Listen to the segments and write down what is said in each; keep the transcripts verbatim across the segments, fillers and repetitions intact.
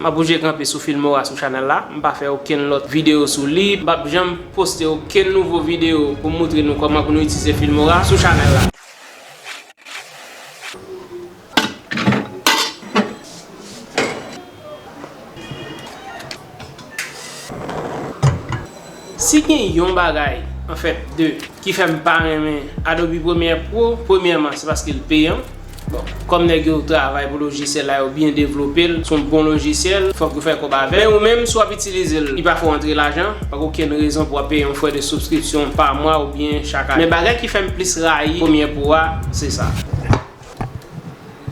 M ap bouje kanpe sou Filmora sou chanèl la. M pa fè okenn lòt videyo sou li. M p ap janm poste okenn nouvo videyo pou m moutre nou kòman pou nou itilize Filmora sou chanèl la. Si gen yon bagay, anfèt, de, ki fè m pa renmen Adobe Premiere Pro, premyèman, se paske l peyan. Bon, kòm nèg yo travay pou lojisyèl la, yo byen devlope l, se yon bon lojisyèl, fòk yo fè kòb avè l. Men ou menm, si w ap itilize l, li pa fè w antre lajan, pa gen okenn rezon pou w ap peye yon frè de souskripsyon pa mwa oubyen chak ane. Men bagay ki fè m plis rayi Premiere Pro a, se sa.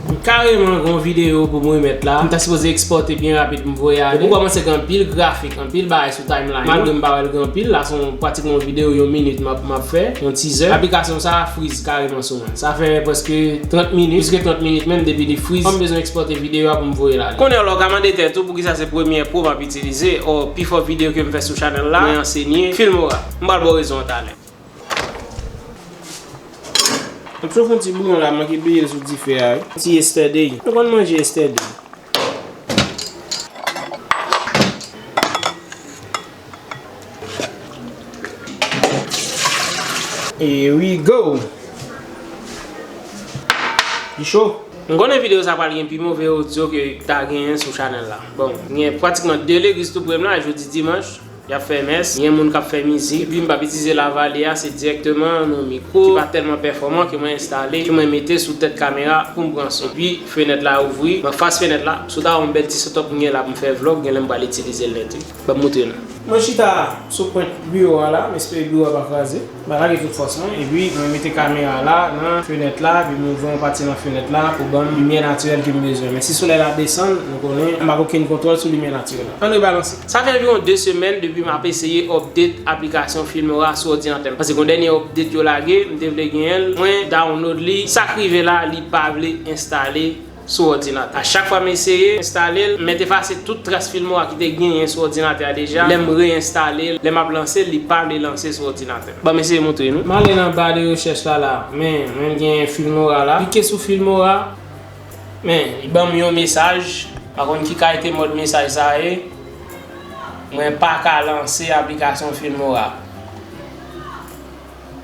M kareman gen yon videyo pou m remèt la. M ta sipoze ekspòte byen rapid pou m voye ale. Pou kòmanse, gen anpil grafik, anpil bagay sou timeline. Malgre m pa wè l gen anpil, la se yon, pratikman yon videyo yon minit m ap, m ap fè, yon teaser. Aplikasyon sa a friz kareman sou mwen. Sa fè prèske trant minit, plis ke trant minit menm depi li friz. Fò m bezwen ekspòte videyo a pou m voye l ale. Kounye a la, w ka mande tèt ou poukisa se Premiere Pro m ap itilize, ò, pifò videyo ke m fè sou chanèl la, mwen ansenye Filmora. M pral ba w rezon an talè. M sou fè yon ti bouyon la, manke bliye l sou dife a, wi. Ti yesterday. Nou konn manje yesterday. Here we go. Li cho. M konnen videyo sa pral gen pi move odyo ke ta genyen sou chanèl la. Bon, gen pratikman de legliz tou pre m la, jodi dimanch. Y ap fè mès, gen moun k ap fè mizik, epi m p ap itilize lavalier a, se dirèkteman nan mikwo ki pa tèlman pèfòman ke mwen enstale, ke mwen mete sou tèt kamera pou m pran son. Epi fenèt la ouvri, m anfas fenèt la, si w ta wè yon bèl ti setup m gen la pou m fè vlog, genlè m pral itilize l nèt wi. Ban m moutre nou. Mwen chita sou pwent biwo a la, m espere biwo a pa kraze. M pral lage tout fòs mwen, epi mwen mete kamera la nan fenèt la, epi m ouvri yon pati nan fenèt la pou ban m limyè natirèl ke m bezwen. Men si solèy la desann, nou konnen m pa gen okenn kontwòl sou limyè natirèl la. Ann rebalanse. Sa fè anviwon de semèn depi m ap eseye update aplikasyon Filmora sou òdinatè m. Paske yon dènye update yo lage, m te vle genyen l, mwen download li, sa k rive la, li pa vle enstale sou òdinatè. A chak fwa m eseye enstale l, m mèt efase tout tras Filmora ki te genyen sou òdinatè a deja. Lè m reyenstale l, lè m ap lanse l, li pa vle lanse sou òdinatè. Ban m eseye moutre nou. M ale nan ba de rechèch la la, men mwen gen Filmora la. Klike sou Filmora, men li ban m yon mesaj. M pa konn ki kalite mòd mesaj sa ye. Mwen pa ka lanse aplikasyon Filmora.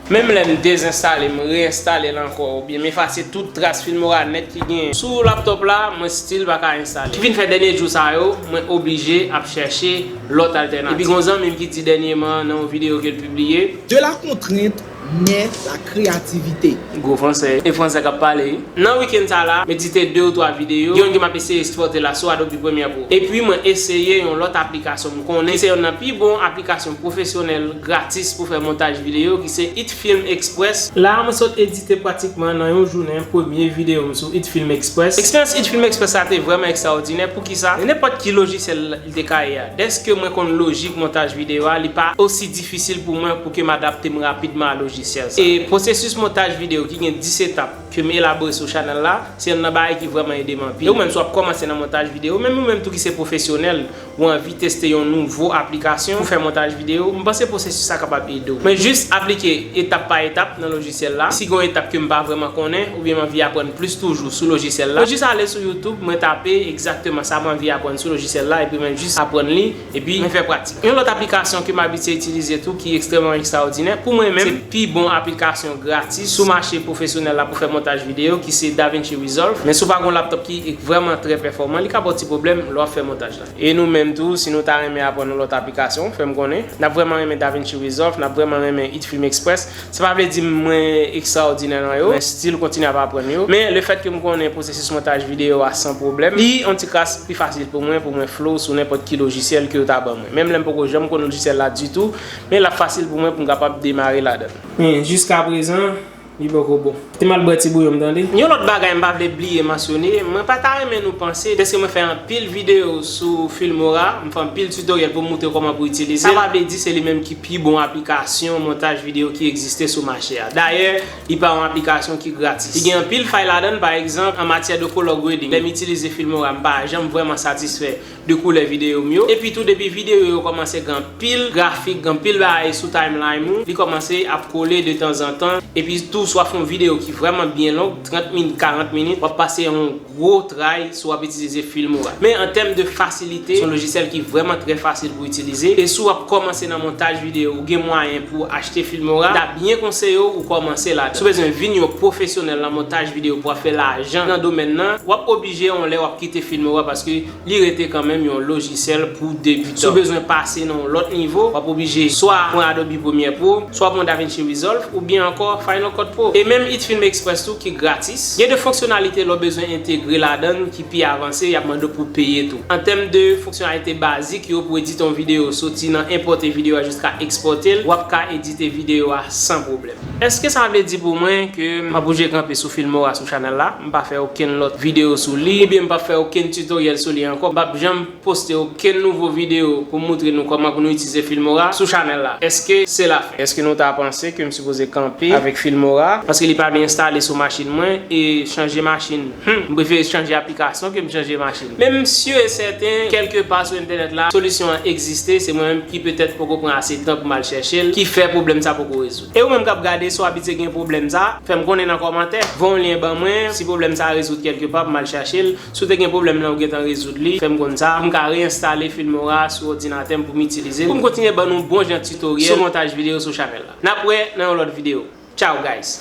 Menm lè m dezenstale, m reyenstale l ankò, oubyen m efase tout tras Filmora nèt ki genyen sou laptòp la, mwen still pa ka enstale. Ki vin fè dènye jou sa yo, mwen oblije ap chèche lòt altènativ. Epi gon zanmi m ki di dènyèman nan yon videyo ke l pibliye. De la contrainte naît la créativité. Gwo fransè, e fransè k ap pale wi. Nan wikenn sa la, m edite de ou twa videyo. Gen youn ke m ap eseye ekspòte la sou Adobe Premiere Pro. Epi mwen eseye yon lòt aplikasyon m konnen ki se yonn nan pi bon aplikasyon pwofesyonèl gratis pou fè montaj videyo ki se It Film Express. La a mwen sot edite pratikman nan yon jounen premye videyo m sou It Film Express. Eksperyans It Film Express sa te vrèman ekstraòdinè. Poukisa? Nenpòt ki lojisyèl li te ka ye a. Dèske mwen konn lojik montaj videyo a, li pa osi difisil pou mwen pou ke m adapte m rapidman a lojisyèl sa. E pwosesis montaj videyo ki gen dis etap ke m elabore sou chanèl la, se yonn nan bagay ki vrèman ede m anpil. E ou menm, si w ap kòmanse nan montaj videyo, menm ou menm tou ki se pwofesyonèl, ou anvi teste yon nouvo aplikasyon pou fè montaj videyo, m panse pwosesis sa kapab ede w. Men jis aplike etap pa etap nan lojisyèl la. Si gen yon etap ke m pa vrèman konnen, oubyen m anvi aprann plis toujou sou lojisyèl la, mwen jis ale sou YouTube, mwen tape egzakteman sa mwen anvi aprann sou lojisyèl la, epi mwen jis aprann li, epi mwen fè pratik. Yon lòt aplikasyon ke m abitye itilize tou ki ekstrèmman ekstraòdinè, pou mwen menm, se pi bon aplikasyon gratis sou mache pwofesyonèl la pou fè montaj videyo, ki se DaVinci Resolve. Men si w pa gen yon laptòp ki vrèman trè pèfòman, li ka ba w ti pwoblèm lè w ap fè montaj la. E nou menm tou, si nou ta renmen aprann yon lòt aplikasyon, fè m konnen. N ap vrèman renmen DaVinci Resolve, n ap vrèman renmen It Film Express. Sa pa vle di mwen ekstraòdinè nan yo, mwen still kontinye ap aprann yo. Men lefètke m konnen pwosesis montaj videyo a san pwoblèm, li yon ti kras pi fasil pou mwen, pou mwen flow sou nenpòt ki lojisyèl ke yo ta ban mwen. Menm lè m poko janm konn lojisyèl la ditou, men l ap fasil pou mwen pou m kapab demare ladan l. Men jiskaprezan, li poko bon. Te m al bwè ti bouyon m, tande. Yon lòt bagay m pa vle bliye mansyone, mwen pa ta renmen nou panse, dèske mwen fè anpil videyo sou Filmora, m fè anpil tutorial pou m moutre kòman pou itilize l, sa pa vle di se li menm ki pi bon aplikasyon montaj videyo ki egziste sou mache a. Dayè, li pa yon aplikasyon ki gratis. Li gen anpil fay ladan l, pa egzanp, an matyè de color grading. Lè m itilize Filmora, m pa janm vrèman satisfè de koulè videyo m yo. Epi tou, depi videyo yo kòmanse gen anpil grafik, gen anpil bagay sou timeline ou, li kòmanse ap kole detanzantan. Epi tou, Ou swa fè yon videyo ki vrèman byen long, trant minit, karant minit, w ap pase yon gwo tray si w ap itilize Filmora. Men an tèm de fasilite, se yon lojisyèl ki vrèman trè fasil pou itilize. E si w ap kòmanse nan montaj videyo, ou gen mwayen pou w achte Filmora, m ta byen konseye w ou kòmanse ladan. Si w bezwen vin yon pwofesyonèl nan montaj videyo pou w ap fè lajan nan domèn nan, w ap oblije yon lè w ap kite Filmora paske li rete kanmenm yon lojisyèl pou debitan. Si w bezwen pase nan yon lòt nivo, w ap oblije swa pran Adobe Premiere Pro, swa pran DaVinci Resolve, oubyen ankò Final Cut Pro. E menm It Film Express tou ki gratis. Gen de fonksyonalite lè w bezwen entegre ladan l ki pi avanse, y ap mande w pou w peye tou. An tèm de fonksyonalite bazik yo pou edite yon videyo soti nan enpòte videyo a jiska ekspòte l, w ap ka edite videyo a san pwoblèm. Èske sa vle di pou mwen ke m ap oblije kanpe sou Filmora sou chanèl la? M pa fè okenn lòt videyo sou li, oubyen m p ap fè okenn tutoriel sou li ankò. M p ap janm poste okenn nouvo videyo pou m moutre nou kòman pou nou itilize Filmora sou chanèl la. Èske se lafen? Èske nou ta panse ke m sipoze kanpe avèk Filmora paske li pa byen enstale sou machin mwen e chanje machin? Hmm, m prefere chanje aplikasyon ke m chanje machin. Men m si e sèten, kèlke pa sou entènèt la, solisyon an egziste, se mwen menm ki petèt poko pran ase tan pou m al chèche l, ki fè pwoblèm sa poko rezoud. E ou menm k ap gade, si w abitye gen pwoblèm sa, fè m konnen nan kòmantè. Voye yon lyen ban mwen, si pwoblèm sa rezoud kèlke pa, pou m al chèche l. Si w te gen pwoblèm nan, ou gentan rezoud li, fè m konn sa, pou m ka reenstale Filmora sou òdinatè m pou m itilize l, pou m kontinye ban nou bon jan titoryèl sou montaj videyo sou chanèl la. N ap wè nan yon lòt videyo. Ciao, guys!